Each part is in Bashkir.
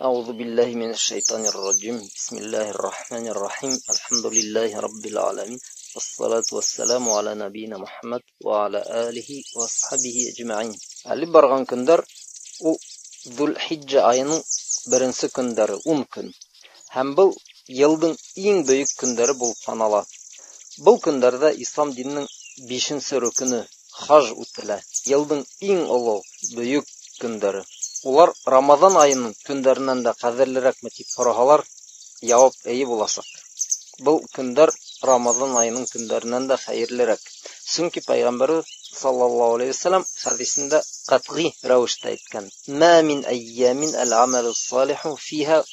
أعوذ بالله من الشيطان الرجيم. بسم الله الرحمن الرحيم. الحمد لله رب العالمين، والصلاة والسلام على نبينا محمد وعلى آله وصحبه أجمعين. Әле барған көндәр ул Зулхиджа айының беренсе көндәре, 10 көн. Һәм был йылдың иң бөйөк көндәре булып һанала. Был көндәрҙә ислам диненең 5-нсе рөкөнө хаж үтелә. Йылдың иң оло, бөйөк көндәре. Улар Рамаҙан айының көндәренән дә ҡәҙерлерәкме тип һораһалар, яуап эйе буласаҡ. Был көндәр Рамаҙан айының көндәренән дә хәйерлерәк. Сөнки Пәйғәмбәребеҙ саллаллаһу алейхи вәсәләм хәдисендә ҡәтғи рәүештә әйткән: "Ма мин әййамин әл-амалу салиху фиһа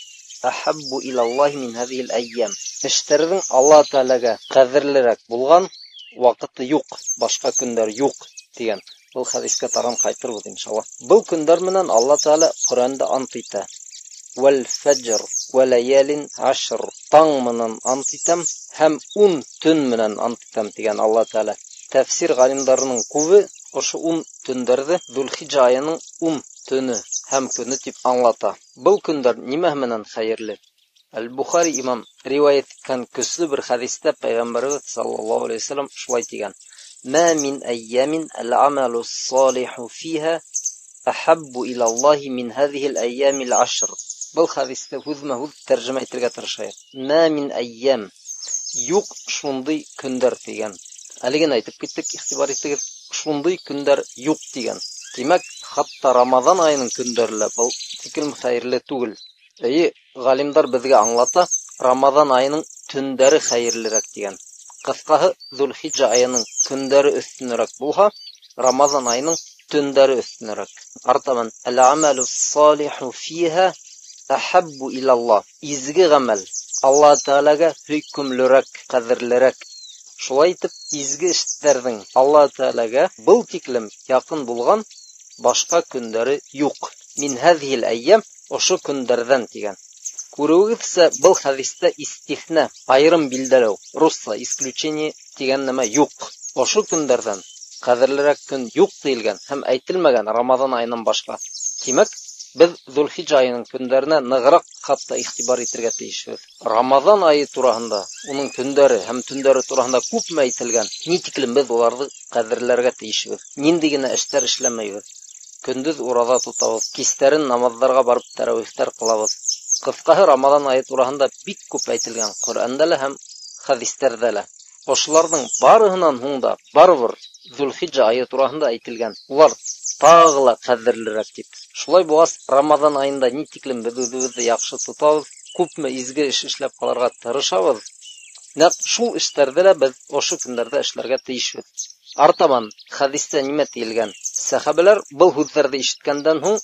ахаббу илаллаһи мин һазихил әййам." Эштәрҙең Аллаһ Тәғәләгә ҡәҙерлерәк булған ваҡыты юҡ, башҡа көндәр юҡ тигән. Был хәдискә тағын ҡайтырбыҙ иншаллаһ. Был көндәр менән Аллаһ Тәғәлә Ҡөрьәндә ант итә. Вәл фәджр вә ләйәлин ашр. Таң менән ант итәм һәм 10 төн менән ант итәм тигән Аллаһ Тәғәлә. Тәфсир ғалимдарының күбе ошо 10 төндәрҙе Зулхиджа айының 10 төнө һәм көнө тип аңлата. Был көндәр нимә менән хәйерле? Әл-Бухари имам риүәйәт иткән көслө бер хәдистә Пәйғәмбәребеҙ саллаллаһу алейхи вәсәләм шулай тигән: "Ма мин әййамин әл-амалу салиху фиһа ахаббу илаллаһи мин һазихил әййамил ашр." Был хәдисте һүҙмә-һүҙ тәржемә итергә тырышайыҡ. Ма мин әййам, юҡ шундай көндәр тигән. Әле генә әйтеп киттек, иғтибар итегеҙ, шундай көндәр юҡ тигән. Тимәк, хатта Рамаҙан айының көндәре лә был тиклем хәйерле түгел. Эйе, ғалимдар беҙгә аңлата, Рамаҙан айының төндәре хәйерлерәк тигән. Ҡыҫҡаһы, Зулхиджа айының көндәре өҫтөнөрәк булһа, Рамаҙан айының төндәре өҫтөнөрәк. Артабан, әл-амалу салиху фиһа ахаббу илаллаһ. Изге ғәмәл Аллаһ Тәғәләгә һөйкөмлөрәк, ҡәҙерлерәк. Шулай итеп, изге эштәрҙең Аллаһ Тәғәләгә был тиклем яҡын булған башҡа көндәре юҡ. Мин һәҙһил әййәм, ошо көндәрҙән тигән. Күреүегеҙсә, был хәдистә истиҫнә, айырым билдәләү, русса исключение тигән нәмә юҡ. Ошо көндәрҙән ҡәҙерлерәк көн юҡ тиелгән һәм әйтелмәгән Рамаҙан айынан башҡа. Тимәк, беҙ Зулхиджа айының көндәренә нығыраҡ хатта иғтибар итергә тейешбеҙ. Рамаҙан айы тураһында, уның көндәре һәм төндәре тураһында күпме әйтелгән, ни тиклем беҙ уларҙы ҡәҙерләргә тейешбеҙ. Ниндәй генә эштәр эшләмәйбеҙ. Көндөҙ ураҙа тотабыҙ, кистәрен намаҙҙарға барып тәрәүихтәр ҡылабыҙ. Ҡыҫҡаһы, Рамаҙан айы тураһында бик күп әйтелгән Ҡөрьәндә лә һәм хәдистәрҙә лә. Ошоларҙың барыһынан һуң да барыбер Зулхиджа айы тураһында әйтелгән. Улар тағы ла ҡәҙерлерәк тип. Шулай булғас, Рамаҙан айында ни тиклем беҙ үҙебеҙҙе яҡшы тотабыҙ, күпме изге эш эшләп ҡалырға тырышабыҙ, нәҡ шул эштәрҙе лә беҙ ошо көндәрҙә эшләргә тейешбеҙ. Артабан хәдистә нимә тиелгән? Сәхәбәләр был һүҙҙәрҙе ишеткәндән һуң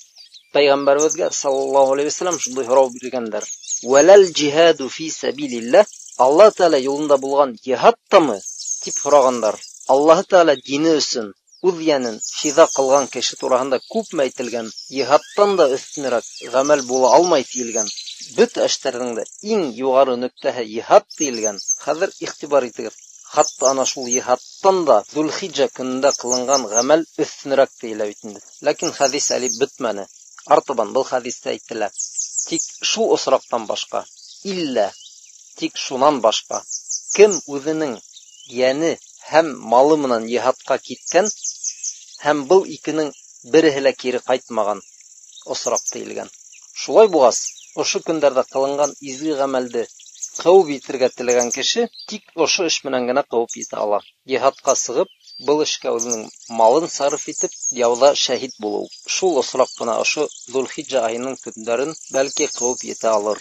Пәйғәмбәребеҙгә саллаллаһу алейхи вәсәләм шундай һорау биргәндәр: "Вәләл җиһаду фи сәбилилләһ?" Аллаһ Тәғәлә юлында булған jihad тамы? Тип һорағандар. Аллаһ Тәғәлә дине өсөн үҙ йәнен фиҙа ҡылған кеше тураһында күпме әйтелгән, jihadтан да өҫтөнөрәк ғәмәл була алмай тиелгән. Бөтә эштәрҙең дә иң юғары нөктәһе jihad тиелгән. Хәҙер иғтибар итегеҙ, хатта ана шул jihadтан да Зулхиджа көнөндә ҡылынған ғәмәл өҫтөнөрәк тиелә бит инде. Ләкин хәдис әле бөтмәне. Артабан был хәдистә әйтелә: тик шул осраҡтан башҡа, иллә тик шунан башҡа, кем үҙенең йәне һәм малы менән jihadҡа киткән һәм был икенең береһе лә кире ҡайтмаған осраҡ тиелгән. Шулай булғас, ошо көндәрҙә ҡылынған изге ғәмәлде ҡыуып етергә теләгән кеше тик ошо эш менән генә ҡыуып етә ала. Jihadҡа сығып, был эшкә үҙенең малын сарыф итеп, яуҙа шәһит булыу. Шул осраҡ ҡына ошо Зулхиджа айының көндәрен бәлки ҡыуып етә алыр.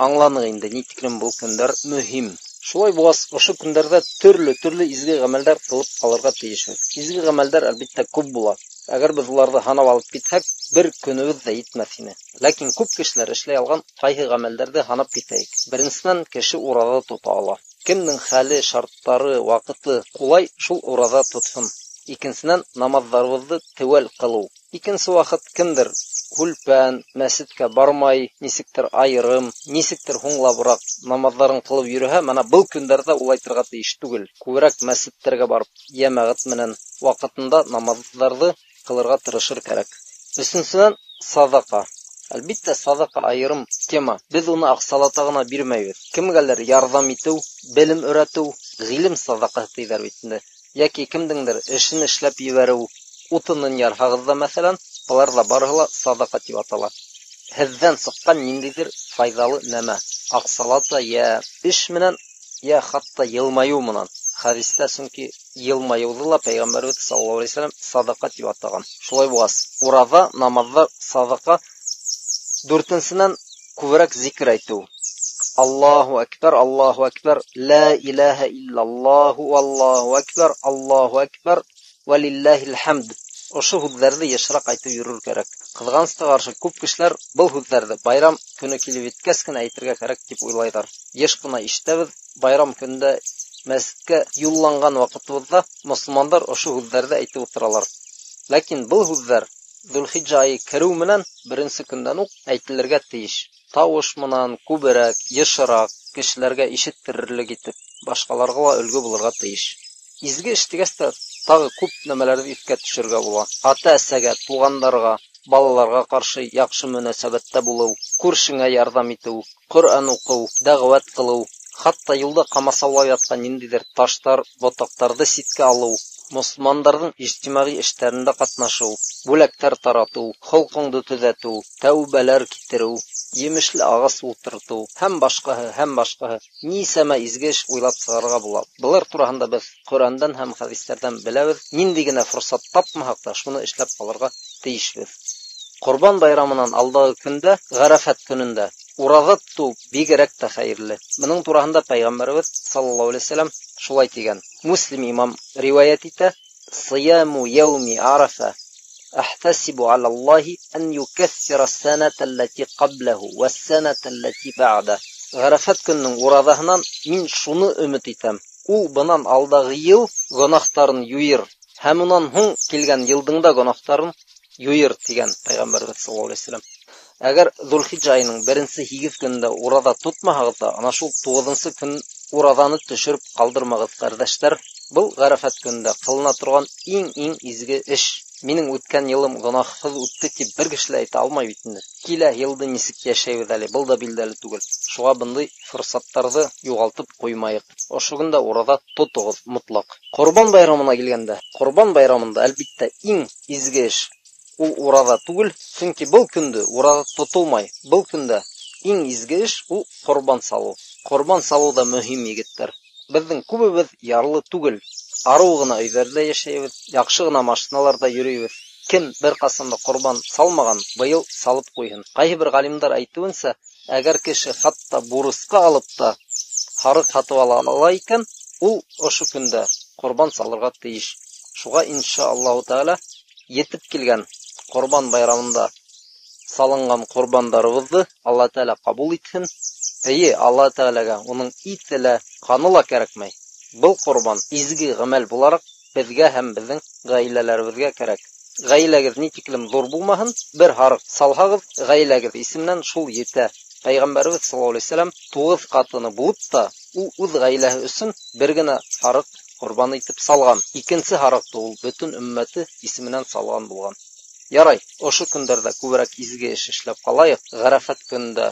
Аңланыҡ инде, ни тиклем был көндәр мөһим. Шулай булғас, ошо көндәрҙә төрлө-төрлө изге ғәмәлдәр ҡылып ҡалырға тейешбеҙ. Изге ғәмәлдәр әлбиттә күп була. Әгәр беҙ уларҙы һанап алып китһәк, бер көнөбөҙ ҙә етмәҫ ине. Ләкин күп кешеләр эшләй алған ҡайһы ғәмәлдәрҙе һанап китәйек. Беренсенән, кеше ураҙа тота ала. Кемдең хәле, шарттары, ваҡыты ҡулай, шул ураҙа тотһон. Икенсенән, намаҙҙарыбыҙҙы теүәл ҡылыу. Икенсе ваҡыт кемдер һүлпән, мәсеткә бармай, нисектер айырым, нисектер һуңлабыраҡ намаҙҙарын ҡылып йөрөһә, мына был көндәрҙә улайтырға тейеш түгел. Күберәк мәсеттәргә барып, йәмәғәт менән ваҡытында намаҙҙарҙы ҡылырға тырышыр кәрәк. Өсөнсөнән, саҙаҡа. Әлбиттә, саҙаҡа айырым тема. Беҙ уны аҡсалата ғына бирмәйбеҙ. Кемгәлер ярҙам итеү, белем өйрәтеү, ғилем саҙаҡаһы тиҙәр бит инде. Йәки кемдеңдер эшен эшләп ебәреү, утынын ярһағыҙ ҙа, мәҫәлән, былар ҙа барыһы ла саҙаҡа тип атала. Һеҙҙән сыҡҡан ниндәйҙер файҙалы нәмә, аҡсалата йә эш менән, йә хатта йылмайыу менән. Хәдистә сөнки йылмайыуҙы ла Пәйғәмбәребеҙ саллаллаһу алейһи вәсәләм саҙаҡа тип атаған. Шулай булғас, ураҙа, намаҙҙар саҙаҡа. Дүртенсенән, күберәк зикр әйтеү. Аллаһу әкбәр, Аллаһу әкбәр, лә иләһә иллаллаһу, Аллаһу әкбәр, Аллаһу әкбәр, вә лилләһил хәмд. Ошо һүҙҙәрҙе йышыраҡ әйтеп йөрөр кәрәк. Ҡыҙғанысҡа ҡаршы, күп кешеләр был һүҙҙәрҙе байрам көнө килеп еткәс кенә әйтергә кәрәк тип уйлайҙар. Йыш ҡына ишетәбеҙ, байрам көндә мәсеткә юлланған ваҡытыбыҙҙа мосолмандар ошо һүҙҙәрҙе әйтеп ултыралар. Ләкин был һүҙҙәр Зөлхиджа айы кереү менән беренсе көндән үк әйтелергә тейеш. Тауыш менән күберәк, йышыраҡ, кешеләргә ишеттерерлек итеп, башҡаларға ла өлгө булырға тейеш. Изге эш тигәс тә тағы күп нәмәләрҙе иҫкә төшөрөргә була. Ата-әсәгә, туғандарға, балаларға ҡаршы яҡшы мөнәсәбәттә булыу, күршеңә ярҙам итеү, Ҡөрьән уҡыу, дәғүәт ҡылыу, хатта юлда ҡамасаулап ятҡан ниндәйҙер таштар, ботаҡтарҙы ситкә алыу, мосолмандарҙың ижтимағи эштәрендә ҡатнашыу, бүләктәр таратыу, холҡоңдо төҙәтеү, тәүбәләр китереү, емешле ағас ултыртыу һәм башҡаһы, һәм башҡаһы. Нисәмә изге эш уйлап сығарырға була. Былар тураһында беҙ Ҡөрьәндән һәм хәдистәрҙән беләбеҙ. Ниндәй генә форсат тапмаһаҡ та, шуны эшләп ҡалырға тейешбеҙ. Ҡорбан байрамынан алдағы көндә, Ғәрәфәт көнөндә ураҙа тотоу бигерәк тә хәйерле. Бының тураһында Пәйғәмбәребеҙ саллаллаһу алейһи вәсәләм шулай тигән. Муслим имам риүәйәт итә: "Сыяму яуми арафа әхтәсибу алаллаһи ан юкәффира сәнәтә аллати ҡабләһу вәс-сәнәтә аллати бәғдә". Ғәрәфәт көнөнөң ураҙаһынан мин шуны өмөт итәм: ул бынан алдағы йыл гонаһтарын юйыр һәм унан һуң килгән йылдың да гонаһтарын юйыр тигән Пәйғәмбәребеҙ саллаллаһу алейһи вәсәләм. Әгәр Зулхиджа айының беренсе 8 көнөндә ураҙа тотмаһағыҙ ҙа, ана шул 9-нсы көн ураҙаны төшөрөп ҡалдырмағыҙ, ҡәрҙәштәр. Был Ғәрәфәт көнөндә ҡылына торған иң-иң изге эш. Минең үткән йылым гонаһһыҙ үтте тип бер кеше лә әйтә алмай бит инде. Килә йылды нисек йәшәйбеҙ әле, был да билдәле түгел. Шуға бындай форсаттарҙы юғалтып ҡуймайыҡ. Ошо көндә ураҙа тотоғоҙ мотлаҡ. Ҡорбан байрамына килгәндә, ҡорбан байрамында әлбиттә иң изге эш ул ураҙа түгел, сөнки был көндө ураҙа тотолмай. Был көндә иң изге эш ул ҡорбан салыу. Ҡорбан салыу ҙа мөһим, егеттәр. Беҙҙең күбебеҙ ярлы түгел. Арыу ғына өйҙәрҙә йәшәйбеҙ, яҡшы ғына машиналарҙа йөрөйбөҙ. Кем бер ҡасан да ҡорбан салмаған, быйыл салып ҡуйһын. Ҡайһы бер ғалимдар әйтеүенсә, әгәр кеше хатта бурысҡа алып та һарыҡ һатып ала ала икән, ул ошо көндә ҡорбан салырға тейеш. Шуға иншааллаһу тәғәлә етеп килгән ҡорбан байрамында салынған ҡорбандарыбыҙҙы Алла Тәғәлә ҡабул итһен. Эйе, Алла Тәғәләгә уның ите лә, ҡаны ла кәрәкмәй. Был ҡорбан изге ғәмәл булараҡ беҙгә һәм беҙҙең ғаиләләребеҙгә кәрәк. Ғаиләгеҙ ни тиклем ҙур булмаһын, бер һарыҡ салһағыҙ, ғаиләгеҙ исеменән шул етә. Пәйғәмбәребеҙ саллаллаһу алейһи вәсәләм 9 ҡатыны булып та, ул үҙ ғаиләһе өсөн бер генә һарыҡ ҡорбан итеп салған. Икенсе һарыҡты ул бөтөн өммәте исеменән салған булған. Ярай, ошо көндәрҙә күберәк изге эш эшләп ҡалайыҡ. Ғәрәфәт көнөндә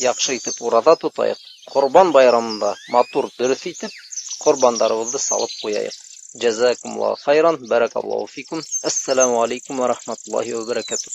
яҡшы итеп ураҙа тотайыҡ. Ҡорбан байрамында матур, дөрөҫ итеп ҡорбандарыбыҙҙы салып ҡуяйыҡ. Джазакумуллаху хайран, баракаллаху фикум. Ассаламу алейкум ва рахматуллахи ва баракатух.